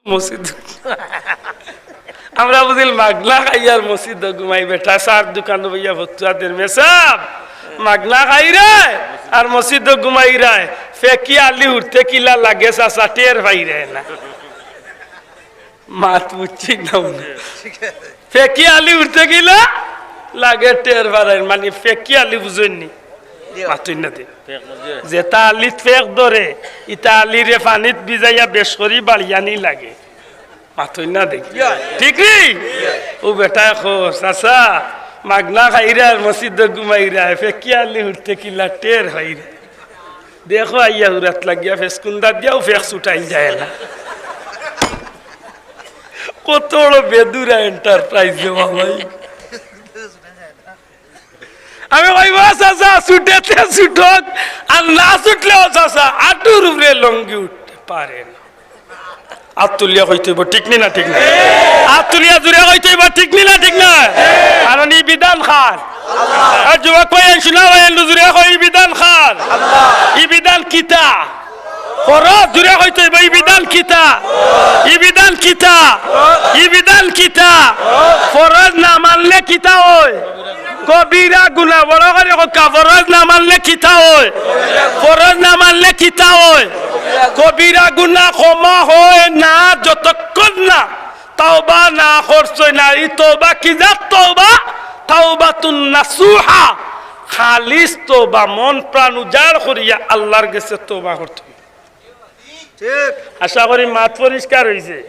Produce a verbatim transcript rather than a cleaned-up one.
মসজিদ। আমরা বুঝিল মাগনা খাইয়ার মসজিদ ঘুমাই, বেটা চার দোকানো বইয়া ফতুয়া দের, মেসাব মাগনা খাইরায় আর মসজিদ ঘুমাইরায়। ফেকি আলি উঠতে কিলা লাগে চাচা, টের পাইরায় না। মাত বুঝছি না মনে। ফেকি আলি উঠতে কিলা লাগে টের পাইরায়, মানে ফেকি আলি বুঝইননি? মাতইন না দে। যেটা আলিত ফেক ধরে, ইটা আলিরে পানিত ভিজাইয়া বেশ করি বাড়িয়ানি লাগে। মাতইন না দেখি। ঠিক নি? ও বেটায় কয়, চাচা, মাগনা খাইরায়, মসজিদ ঘুমাইরায়, ফেকি আলি উঠতে কিলা টের পাইরায়। দেখো আইয়া হুরাত লাগিয়া ফেস কুন্দা দিয়াও ফেক ছুটাইল যায় না। কত বড় বেদুরা এন্টারপ্রাইজ রে বাবাই। আমি কইব, "চাচা, ছুটেতে ছুটক, আর না ছুটলেও চাচা, আটুর উপরে লঙ্গি উঠতে পারে না।" আত তুলিয়া কইতে অইব, ঠিক নি না ঠিক না? আত তুলিয়া জুরে কইতে অইব, ঠিক নি না ঠিক না? কারণ ই বিধান কার? আর যুবক ভাই, এই শুনা ভাই, একটু জুরে কই, ই বিধান কার? ই বিধান কিতা? ফরজ, জুরে কইতে অইব, ই বিধান কিতা? ই বিধান কিতা? ই বিধান কিতা? ফরজ না মানলে কিতা অয়? কবিরা গুনা। বড় করি কউক্কা, ফরজ না মানলে কিতা অয়? ফরজ না মানলে কিতা অয়? কবিরা গুনা ক্ষমা হয় না যতক্ষণ না তওবা না করছইন। আর ই তওবা কি জাত তওবা? তাওবাতুন নাসুহা, খালিস তওবা, মন প্রাণ উজাড় করিয়া আল্লাহর গেছে তওবা করতে অইব। আশা করি মাত পরিষ্কার অইছে।